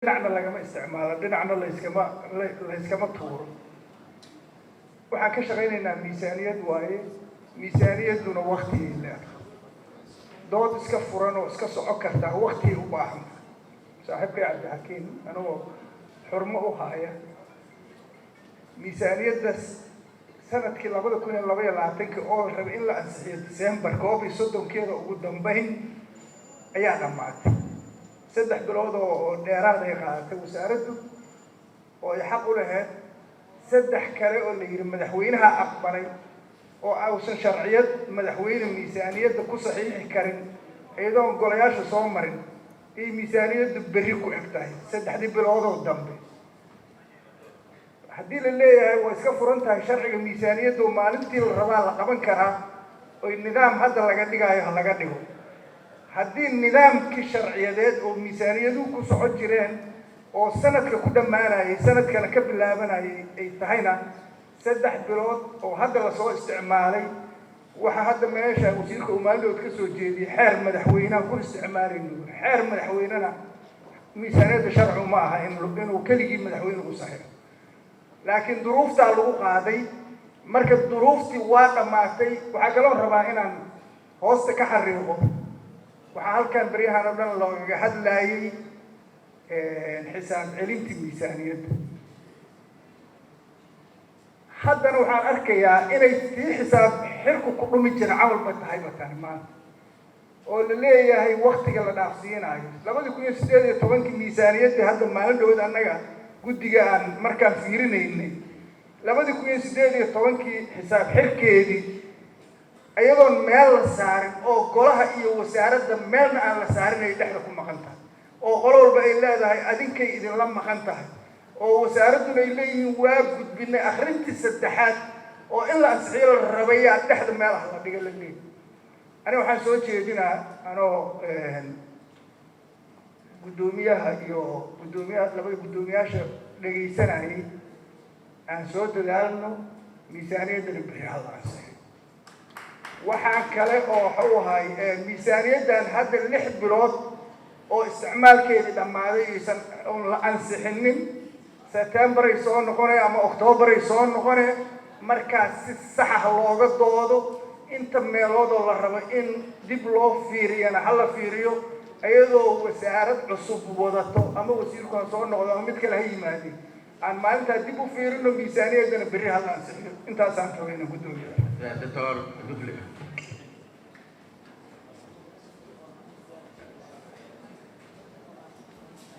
Dhinacna lagama isticmaalo, dhinacna layskama tuuro. Waxaan ka shaqaynaynaa miisaaniyad waaye. Miisaaniyadduna waktigay leedahay. Dood iska furan oo iska soco kartaa waktigay u baahanta. Saaxiibkay Cabdixakiim, anigoo xurmo u haya, miisaaniyadda sanadkii 2022-kii oo la rabay in la ansixiyo December 31-keeda ugu dambeyn ayaa dhammaatay. 3 bilood oo dheeraad ay qaadatay wasaaraddu oo ay xaq u lahayd. Saddex kale oo la yidhi madaxweynaha aqbalay, oo uusan sharciyad madaxweyne miisaaniyadda ku saxiixi karin iyadoon golayaasha soo marin, ay miisaaniyaddu berri ku eg tahay. Saddexdii biloodoo dambe haddii la leeyahay waa iska furan tahay sharciga miisaaniyaddu, maalintii la rabaa la qaban karaa, oy nidaam hadda laga dhigaayo ha laga dhigo. Haddii nidaamkii sharciyadeed oo miisaaniyaduhu ku socon jireen oo sanadka ku dhammaanayay, sanadkana ka bilaabanayay ay tahayna, 3 bilood oo hadda lasoo isticmaalay, waxaa hadda meesha wasiirka uu maalin ka soo jeediyey xeer madaxweyneha ku isticmaalayno. Xeer madaxweynena miisaaniyadda sharci ma aha inuu keligii madaxweyne ku saxiixo, laakiin duruuftaa lagu qaaday. Marka duruuftii waa dhammaatay. Waxaa kaloo rabaa inaan hoosta ka xariiqo, waxaa halkan beryahan oo dhan loogaga hadlaayey xisaab celintii miisaaniyadda. Haddana waxaan arkayaa inay tii xisaab xirku ku dhumi jira camalba tahayba tani maanta, oo la leeyahay waktiga la dhaafsiinaayo. 2018-kii miisaaniyaddii hadda maalin dhawood annaga guddiga aan markaan fiirinaynay, 2018-kii xisaab xirkeedii iyadoon meel la saarin oo golaha iyo wasaaradda meelna aan la saarin ay dhexda ku maqan tahay, oo qolo walba ay leedahay adinkay idinla maqan tahay, oo wasaaradduna ay leeyihiin waa gudbinay akrintii saddexaad oo in la ansixiyo la rabayaa, dhexda meel ah la dhiga la leeyahy. Aniga waxaan soo jeedinaa, anoo guddoomiyaha iyo guddoomiyaha, labada guddoomiyaasha dhegaysanayay, aan soo dadaalno, miisaaniyaddana bixi hala ansixiyo. Waxaan kale oo waxu ahay miisaaniyaddan hadda 6 bilood oo isticmaalkeedii dhammaaday aysan oon la ansixinin, Septemberay soo noqonay ama Octoobaray soo noqone. Markaas si saxa looga doodo. Inta meeloodoo la rabo in dib loo fiiriyana ha la fiiriyo, iyadoo wasaarad cusub wadato ama wasiirku ha soo noqdo ama mid kale ha yimaadin, aan maalintaa dib u fiirino. Miisaaniyaddana berri ha la ansixiyo. Intaasaan rabayna, guddoomiya. Doctor Dufle.